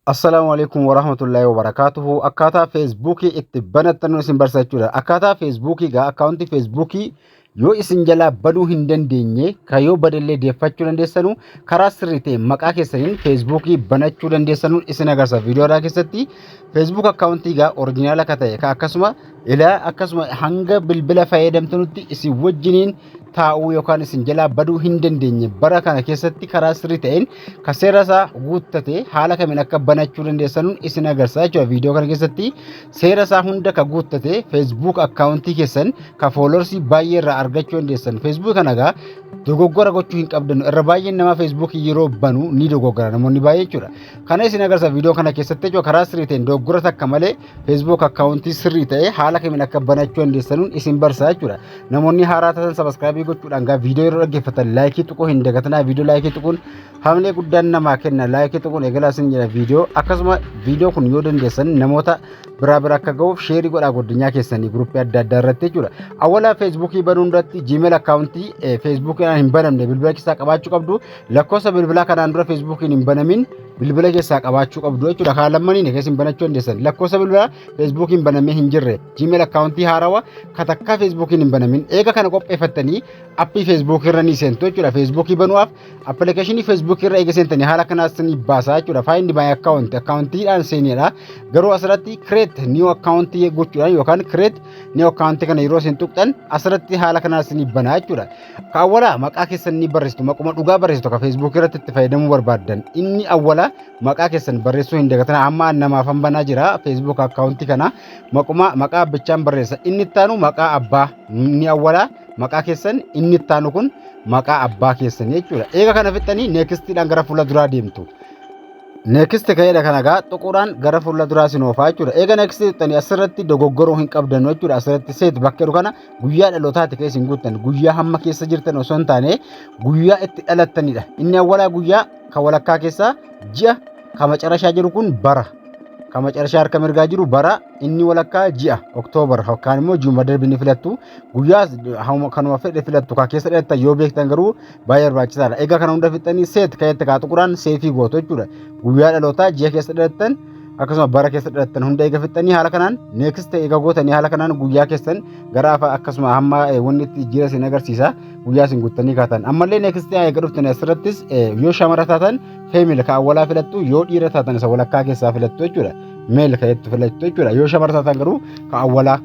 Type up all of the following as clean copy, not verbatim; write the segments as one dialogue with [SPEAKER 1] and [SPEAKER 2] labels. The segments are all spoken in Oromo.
[SPEAKER 1] Assalaamu alaikum warahmatullaahi wabarakaatuhu. Akkaataa Feesbuukii itti banattan isin barsiisa jechuudha. Akkaataa Feesbuukii gaa akkaawuntii Feesbuukii yoo isin jalaa baduu hin dandeenye, kan yoo badellee deeffachuu dandeessanu, karaa sirrii ta'e maqaa keessaniin Feesbuukii banachuu dandeessanu isin agarsiisa. Viidiyoo irraa keessatti Feesbuuk akkaawuntii gaa originaala akka ta'e, ka akkasuma ilaa akkasuma hanga bilbila fayyadamtanutti isin wajjiniin taa'uu yookaan isin jalaa baduu hin dandeenye, bara kana keessatti karaa sirrii ta'een ka seera isaa guuttate haala kamiin akka banachuu dandeessanuun isin agarsiisa jechuudha. Viidiyoo kana keessatti seera isaa hunda ka guuttate Facebook akkaawuntii keessan ka foolorsii baay'ee irraa argachuu dandeessan. Facebook kana egaa dogoggora gochuu hin qabdan. Irra baay'een namaa Facebook yeroo banu ni dogoggora namoonni baay'ee jechuudha. Kana isin agarsiisa viidiyoo kana keessatti jechuudha. Karaa sirrii ta'een dogoggora takka malee Facebook akkaawuntii sirrii ta'e haala kamiin akka banachuu dandeessanuun isin barsiisa jechuudha. Namoonni haaraa taatan subscribe gochuudhaan gaa viidiyoo yeroo dhaggeeffatan like tuquu hin dagatinaa. Viidiyoo like tuquun hamilee guddaan namaa kenna. Like tuquun eegalaa isin jedha viidiyoo. Akkasuma viidiyoo kun yoo dandeessan namoota biraa bira akka ga'uuf share godhaa guddinyaa keessanii guruppii adda addaa irratti jechuudha. Awwala Feesbuukii banuu irratti Gmail akkaawuntii Feesbuukiidhaan hin banamne bilbila keessaa qabaachuu qabdu. Lakkoofsa bilbilaa kanaan dura Feesbuukiin hin banamin bilbila keessaa qabaachuu qabdu jechuudha. Karaa lammaniin keessin banachuu dandeessan. Lakkoofsa bilbilaa Feesbuukiin banamee hin jirre, Gmail akkaawuntii haarawaa ka takkaa Feesbuukiin hin banamin eega kana qopheeffattanii appii Feesbuukii irra ni seentu jechuudha. Feesbuukii banuudhaaf appilikeeshinii Feesbuukii irra eega seentanii haala kanaas ni baasaa jechuudha. Find my account akkaawuntiidhaan seenedha. Garuu asirratti create new account gochuudhaan yookaan create new account kana yeroo isin tuqxan asirratti haala kanaas ni banaa jechuudha. Ka awwalaa maqaa keessan ni barreessitu, maquma dhugaa barreessitu ka Feesbuukii irratti itti fayyadamuu barbaaddan. Inni awwalaa maqaa keessan barreessuu hin dagatina. Amma namaaf banaa jira Facebook akkaawuntii kana, maquma maqaa abbichaan barreessa. Inni ittaanu maqaa abbaa, inni awwalaa maqaa keessan, inni ittaanu kun maqaa abbaa keessan jechuudha. Eega kana fixxanii nextiidhaan gara fuula duraa deemtu. Next ka'eedha kana gaa tuquudhaan gara fuula duraa isin oofaa jechuudha. Eega next tuqxanii asirratti dogoggoruu hin qabdan jechuudha. Asirratti seet bakka jedhu kana guyyaa dhalootaati kan isin guuttan. Guyyaa hamma keessa jirtan osoo hin taane guyyaa itti dhalattanidha. Inni awwalaa guyyaa, kan walakkaa keessaa ji'a, kan macarashaa jiru kun bara. Kan macarashaa harka mirgaa jiru bara, inni walakkaa ji'a Oktoobar yookaan immoo ji'uma darbe ni filattu. Guyyaa kanuma fedhe filattu, kan keessa dhalattan yoo beektan garuu baay'ee barbaachisaadha. Egaa kana hunda fixxanii set ka'etti kaa tuquudhaan save gootu jechuudha. Guyyaa dhalootaa, ji'a keessa dhalattan, akkasuma bara keessa dhalattan hunda eega fixxanii haala kanaan next eega gootanii, haala kanaan guyyaa keessan gara akkasuma hamma wanni itti jira isin agarsiisa, guyyaa isin guuttanii kaatan. Ammallee next eega dhuftanii asirrattis yoo shamara taatan female ka awwalaa filattu, yoo dhiira taatan isa walakkaa keessaa filattu jechuudha. Male ka jettu filattu jechuudha. Yoo shamara taatan garuu ka awwalaa.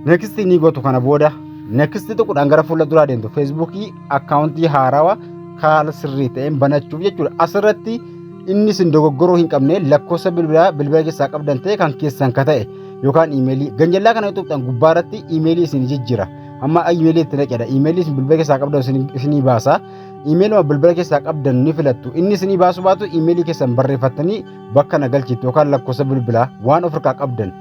[SPEAKER 1] Next ni gootu. Kana booda next tuquudhaan gara fuula duraa deemtu, Feesbuukii akkaawuntii haarawaa haala sirrii ta'een banachuuf jechuudha. Asirratti inni isin dogoggoruu hin qabne lakkoofsa bilbilaa bilbila keessaa qabdan ta'e kan keessan ka ta'e yookaan iimeelii ganjallaa kana tuqxan gubbaa irratti iimeelii isin jijjiira. Amma iimeelii itti naqedha. Iimeelii isin bilbila keessaa qabdan isinii baasa. Iimeeluma bilbila keessaa qabdan ni filattu. Inni isinii baasuu baatu iimeelii keessan barreeffattanii bakka na galchitu yookaan lakkoofsa bilbilaa waan of harkaa qabdan.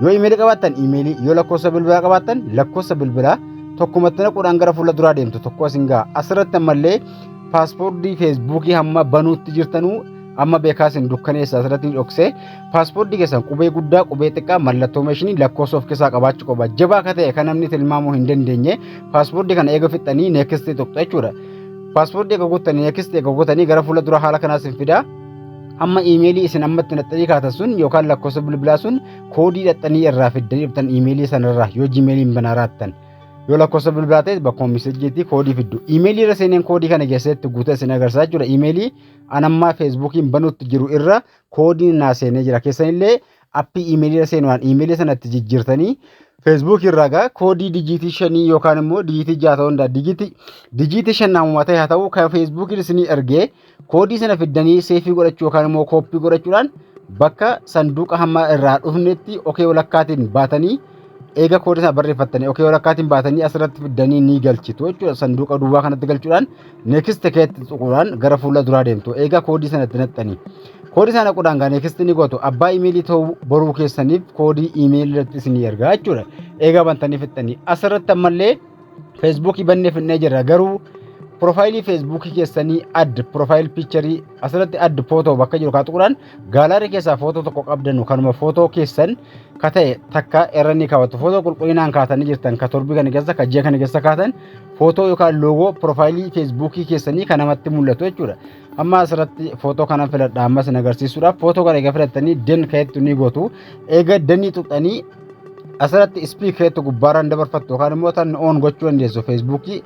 [SPEAKER 1] Yoo iimeelii qabaattan iimeelii, yoo lakkoofsa bilbilaa qabaattan lakkoofsa bilbilaa tokkumatti naquudhaan gara fuula duraa deemtu. Tokko asin ga'a. Asirratti ammallee passwordii Feesbuukii hamma banuutti jirtanuu amma beekaa isin dukkaneessa asirratti ni dhoksee. Passwordii keessan qubee guddaa, qubee xiqqaa, mallattoo meeshinii, lakkoofsa of keessaa qabaachuu qaba. Jabaa akka ta'e kan namni tilmaamuu hin dandeenye. Passwordii kana eega fixxanii next tuqxu jechuudha. Passwordii eega guuttanii, next eega guuttanii, gara fuula duraa haala kanaas isin fidaa. Amma iimeelii isin ammatti naxxanii kaatan sun yookaan lakkoofsa bilbilaa sun koodii dhaxxanii irraa fiddanii dhuftan iimeelii sanarraa yoo Gmailiin banaa raattan. Yoo lakkoofsa bilbilaa ta'e bakkuma messageiitti koodii fiddu. Iimeelii irra seeneen koodii kana keessatti guutee isin agarsiisaa jechuudha. Iimeelii an ammaa Feesbuukiin banuutti jiru irra koodiin naa seenee jira. Keessanillee appii iimeelii irra seenuudhaan iimeelii sanatti jijjiirtanii Feesbuuk irraa gaa koodii dijiitii 5 yookaan immoo dijiitii 6 ta'uu danda'a. Dijiitii 5 namuma ta'e haa ta'u, kan Feesbuukiin isinii ergee koodii sana fiddanii save godhachuu yookaan immoo copy godhachuudhaan bakka sanduuqa hamma irraa dhufnetti okee walakkaatiin baatanii, eega koodii sana barreeffattanii okee walakkaatiin baatanii asirratti fiddanii ni galchitu jechuudha. Sanduuqa duwwaa kanatti galchuudhaan next keetti tuquudhaan gara fuula duraa deemtu. Eega koodii sanatti naqxanii. Koodii sana naquudhaan gaa next ni gootu. Abbaa iimeelii ta'uu boruu keessaniif koodii iimeelii irratti isinii ergaa jechuudha. Eega bantanii fixxanii. Asirratti ammallee Feesbuukii bannee finnee jirra, garuu Profaayilii Feesbuukii keessanii add profile picture asirratti add photo bakka jiru kaa tuquudhaan gallery keessaa footoo tokko qabdanu, kanuma footoo keessan ka ta'e takka irra ni kaawwattu. Footoo qulqullinaan kaatanii jirtan, ka torbii kana keessa, ka ji'a kana keessa kaatan, footoo yookaan loogoo profaayilii Feesbuukii keessanii kan namatti mul'atu jechuudha. Amma asirratti footoo kana filadha ammas isin agarsiisuudhaaf. Footoo kana egaa filattanii done ka'etti ni gootu. Eega done tuqxanii asirratti skip ka'etti gubbaarraan dabarfattu yookaan immoo tan on gochuu dandeessu Feesbuukii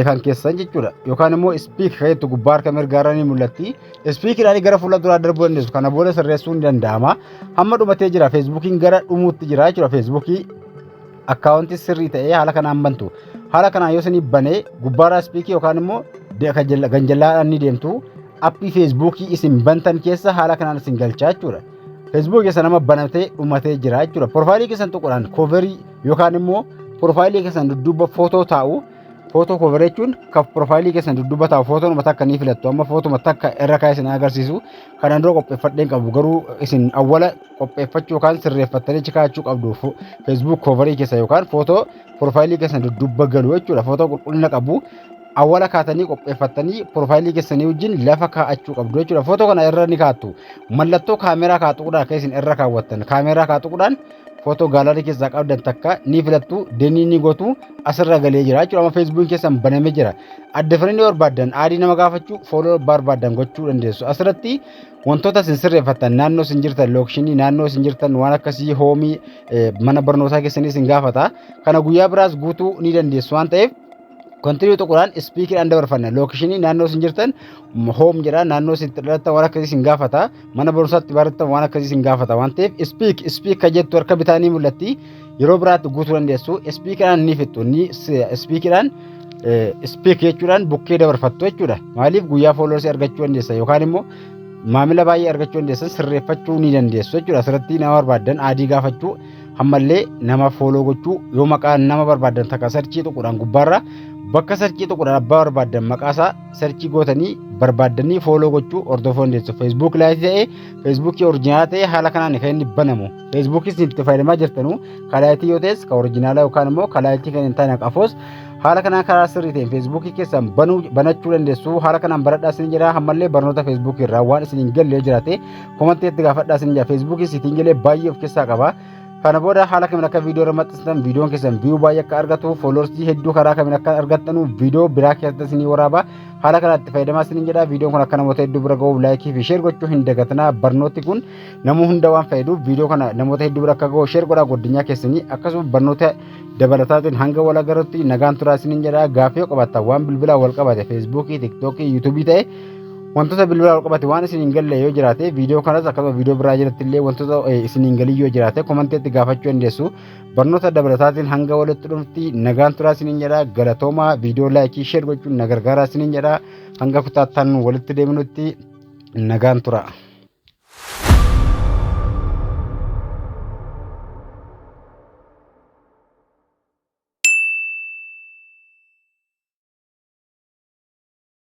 [SPEAKER 1] kan keessan jechuudha. Yookaan immoo skip ka'etti gubbaa harka mirgaarra ni mul'atti. Skipiidhaan gara fuula duraa darbuu dandeessu. Kana booda sirreessuun ni danda'ama. Hamma dhumatee jira, Feesbuukiin gara dhumuutti jira jechuudha. Feesbuukii akkaawuntii sirrii ta'ee haala kanaan bantu. Haala kanaan yoo isinii banee gubbaarraa skip yookaan immoo ganjallaadhaan ni deemtu. Appii Feesbuukii isin bantan keessa haala kanaan isin galchaa jechuudha. Feesbuukii keessa nama banatee dhumatee jira jechuudha. Profaayilii keessan tuquudhaan cover yookaan immoo profaayilii keessan dudduuba footoo taa'u. Footoo cover jechuun kan profaayilii keessan dudduuba taa'u footoo takka ni filattu. Amma footoo takka irra kaa'ee isin agarsiisu. Kanaan dura qopheeffadheen qabu, garuu isin awwala qopheeffachuu yookaan sirreeffattanii kaa'achuu qabdu Facebook cover keessa yookaan footoo profaayilii keessan dudduuba galu jechuudha. Footoo qulqullina qabu awwala kaatanii qopheeffattanii profaayilii keessanii wajjin lafa kaa'achuu qabdu jechuudha. Footoo kana irra ni kaa'attu. Mallattoo kaameraa kaa'uudhaan akka isin irra kaawwattan kaameraa kaa'uudhaan footoo gallery keessaa qabdan takka ni filattu, done ni gootu, asirra galee jira jechuudha. Amma Feesbuukiin keessan banamee jira. Add friend barbaaddan add nama gaafachuu, follow barbaaddan gochuu dandeessu. Asirratti wantoota isin sirreeffattan, naannoo isin jirtan, location, naannoo isin jirtan, waan akkasii, home, mana barnootaa keessanii isin gaafata. Kana guyyaa biraas guutuu ni dandeessu waan ta'eef continue tuquudhaan skipiidhaan dabarfanna. Location, naannoo isin jirtan, home jedha, naannoo isin dhalattan, waan akkasii isin gaafata. Mana barumsaatti barattan, waan akkasii isin gaafata waan ta'eef skip skip ka jettu harka bitaa ni mul'atti. Yeroo biraatti guutuu dandeessu. Skipiidhaan ni fixxu, ni skipiidhaan skip jechuudhaan bukkee dabarfattu jechuudha. Maaliif guyyaa followers argachuu dandeessa yookaan immoo maamila baay'ee argachuu dandeessan, sirreeffachuu ni dandeessu jechuudha. Asirratti nama barbaaddan add gaafachuu, ammallee nama follow gochuu, yoo maqaa nama barbaaddan takka search tuquudhaan gubbaarra bakka search tuquudhaan abbaa barbaaddan maqaasaa search gootanii barbaaddanii follow gochuu, hordofuu dandeessu. Facebook Lite ta'ee Feesbuukii original ta'ee haala kanaan kan inni banamu. Feesbuukii isin itti fayyadamaa jirtanuu ka Lite yoo ta'es, ka original yookaan immoo ka Lite kan hin taane qafoos, haala kanaan karaa sirrii ta'een Feesbuukii keessan banuu banachuu dandeessu. Haala kanaan baradhaa isin jedha. Ammallee barnoota Feesbuukii irraa waan isin hin galle yoo jiraate comment itti gaafadhaa isin jedha. Feesbuukii sitiin galee baay'ee of keessaa qaba. Kana booda haala kamiin akka viidiyoo irra maxxansitan, viidiyoon keessan view baay'ee akka argatu, followers hedduu karaa kamiin akka argattanu viidiyoo biraa keessatti isinii waraaba. Haala kanatti itti fayyadamaa isiniin jedha. Viidiyoon kun akka namoota hedduu bira gahuuf like fi share gochuu hin dagatinaa. Barnooti kun nama hunda waan fayyaduuf viidiyoo kana namoota hedduu bira akka gahu share godhaa guddinyaa keessanii. Akkasuma barnoota dabalataatiin hanga wal agarrutti nagaan turaa isiniin jedha. Gaaffii yoo qabaattan waan bilbilaan wal qabate, Feesbuukii, Tiktookii, Yuutuubii ta'e, wantoota bilbilaan wal qabate waan isin hin galle yoo jiraate, viidiyoo kanas akkasuma viidiyoo biraa jalatti illee wantoota isin hin galin yoo jiraate commentiitti gaafachuu dandeessu. Barnoota dabalataatiin hanga walitti dhufti nagaan turaa isiniin jedha. Galatoomaa. Viidiyoo like, share gochuun na gargaaraa isiniin jedha. Hanga kutaattaan walitti deemnutti nagaan tura.